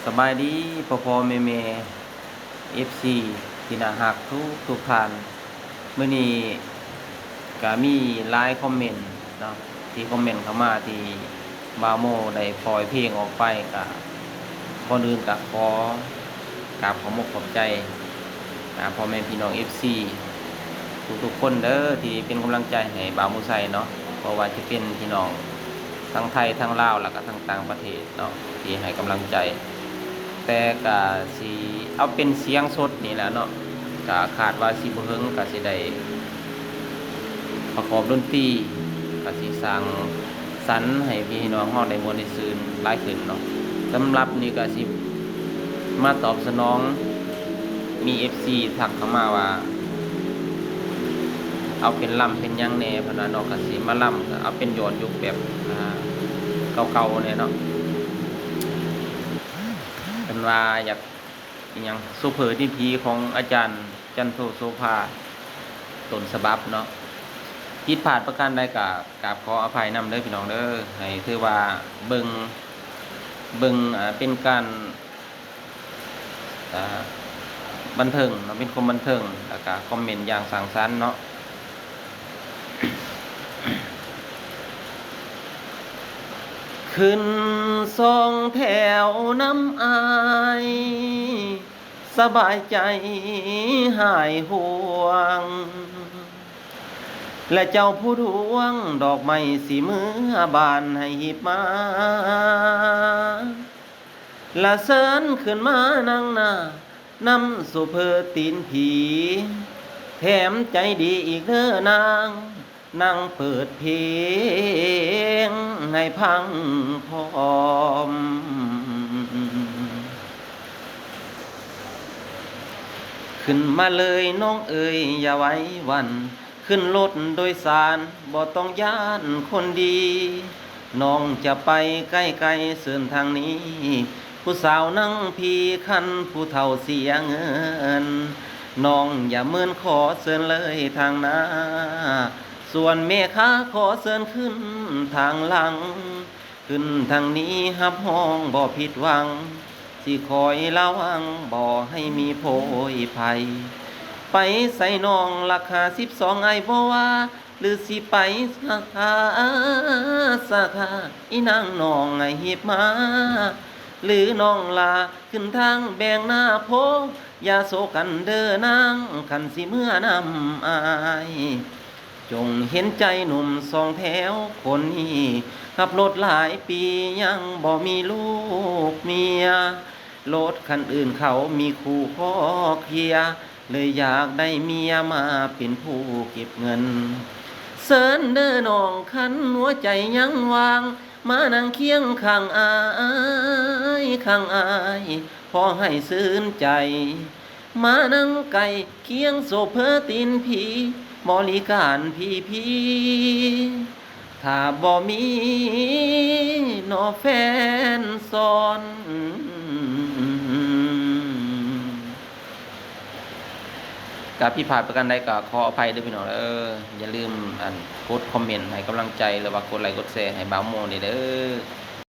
ສະບາຍດີພໍ່ໆແມ່ໆ ເອັຟຊີ ທີ່ໜ້າຮັກທຸກໆທ່ານ. ມື້ນີ້ກະມີຫຼາຍຄອມເມັນເນາະ ທີ່ຄອມເມັນເຂົ້າມາທີ່ບ່າວໂມໄດ້ປ່ອຍເພງອອກໄປ. ກະກ່ອນອື່ນກະຂໍກາບຂອບອົກຂອບໃຈ ອ່າ ພໍ່ແມ່ພີ່ນ້ອງ ເອັຟຊີ ທຸກໆຄົນເດີ ທີ່ເປັນກຳລັງໃຈໃຫ້ບ່າວໂມໄຊເນາະ, ບໍ່ວ່າຈະເປັນພີ່ນ້ອງທັງໄທ ທັງລາວ ແລ້ວກະທັງຕ່າງປະເທດເນາະ ທີ່ໃຫ້ກຳລັງໃຈ. ແຕ່ກະຊິເອົາເປັນສຽງສົດນີ້ແຫຼະເນາະ, ກະຄາດວ່າຊິບໍ່ເຫິງກະຊິໄດ້ປະກອບດົນຕີ ກະຊິສ້າງ ສັນໃຫ້ພີ່ນ້ອງເຮົາໄດ້ມ່ວນໄດ້ຊື່ນຫຼາຍຂຶ້ນເນາະ. ສຳລັບນີ້ກະຊິມາຕອບສະໜອງ ມີເອັຟຊີທັກເຂົ້າມາວ່າ ເອົາເປັນລຳເປັນຫຍັງແດ່ ເພິ່ນວ່າເນາະ, ກະຊິມາລຳ ເອົາເປັນຍ້ອນຍຸກແບບ ອ່າ ເກົ່າໆແດ່ເນາະ. ເພິ່ນວ່າຢາກ ອີຫຍັງ ໂຊເຟີຕີນຜີຂອງອາຈານ ຈັນໂທ ໂສພາ ຕົ້ນສະບັບເນາະ. ຜິດພາດປະການໃດກະກາບຂໍອະໄພນຳເດີພີ່ນ້ອງເດີ. ໃຫ້ຖືວ່າເບິ່ງ ເບິ່ງ ເປັນການ ອ່າ ບັນເທີງເນາະ, ເປັນຄວາມບັນເທີງ ແລ້ວກະຄອມເມັນຢ່າງສ້າງສັນເນາະ. ຂຶ້ນສອງແຖວນຳອ້າຍ ສະບາຍໃຈຫາຍຫ່ວງ ແລະເຈົ້າຜູ້ດວງ ດອກໄມ້ຊິເມືອບ້ານໃຫ້ຮີບມາ ລະເຊີນຂຶ້ນມານັ່ງໜ້າ ນຳໂຊເຟີຕີນຜີ ແຖມໃຈດີອີກເດີນາງ ນັ່ງເປີດເພງໃຫ້ຟັງພ້ອມ. ຂຶ້ນມາເລີຍນ້ອງເອີຍຢ່າໄຫວຫວັ່ນ, ຂຶ້ນລົດໂດຍສານບໍ່ຕ້ອງຢ້ານຄົນດີ. ນ້ອງຈະໄປໃກ້ໆເຊີນທາງນີ້, ຜູ້ສາວນັ່ງພີຄັນຜູ້ເຖົ້າເສຍເງິນ. ນ້ອງຢ່າເມີນຂໍເຊີນເລີຍທາງໜ້າ, ສ່ວນແມ່ຄ້າຂໍເຊີນຂຶ້ນທາງຫຼັງ. ຂຶ້ນທາງນີ້ຮັບຮອງບໍ່ຜິດຫວັງ, ຊິຄອຍລະວັງບໍ່ໃຫ້ມີໂພຍໄພ. ໄປໃສນ້ອງລາຄາສິບສອງອ້າຍບໍ່ວ່າ, ຫຼືຊິໄປສາຂາ ສາຂາ ອີນາງນ້ອງໃຫ້ຮີບມາ ຫຼືນ້ອງລາຂຶ້ນທາງແບງນາໂພ. ຢ່າໂສກັນເດີນາງ ຄັນຊິເມືອນຳອ້າຍ. ຈົ່ງເຫັນໃຈໜຸ່ມສອງແຖວຄົນນີ້, ຂັບລົດຫຼາຍປີຍັງບໍ່ມີລູກເມຍ. ລົດຄັນອື່ນເຂົາມີຄູ່ຂໍເຄຍ, ເລີຍຢາກໄດ້ເມຍມາເປັນຜູ້ເກັບເງິນ. ເຊີນເດີນ້ອງຄັນຫົວໃຈຍັງວ່າງ, ມານັ່ງຄຽງຂ້າງອ້າຍ ຂ້າງອ້າຍ ພໍໃຫ້ຊື່ນໃຈ. ມານັ່ງໃກ້ຄຽງໂຊເຟີຕີນຜີ ບໍລິການພີພີ ຖ້າບໍ່ມີເນາະແຟນຊ້ອນ. ກະຜິດພາດປະການໃດກະຂໍອະໄພເດີພີ່ນ້ອງເດີ. ຢ່າລືມ ອັນ ກົດຄອມເມັນໃຫ້ກຳລັງໃຈ ຫຼືວ່າກົດໄລກົດແຊໃຫ້ບ່າວໂມນີ້ເດີ.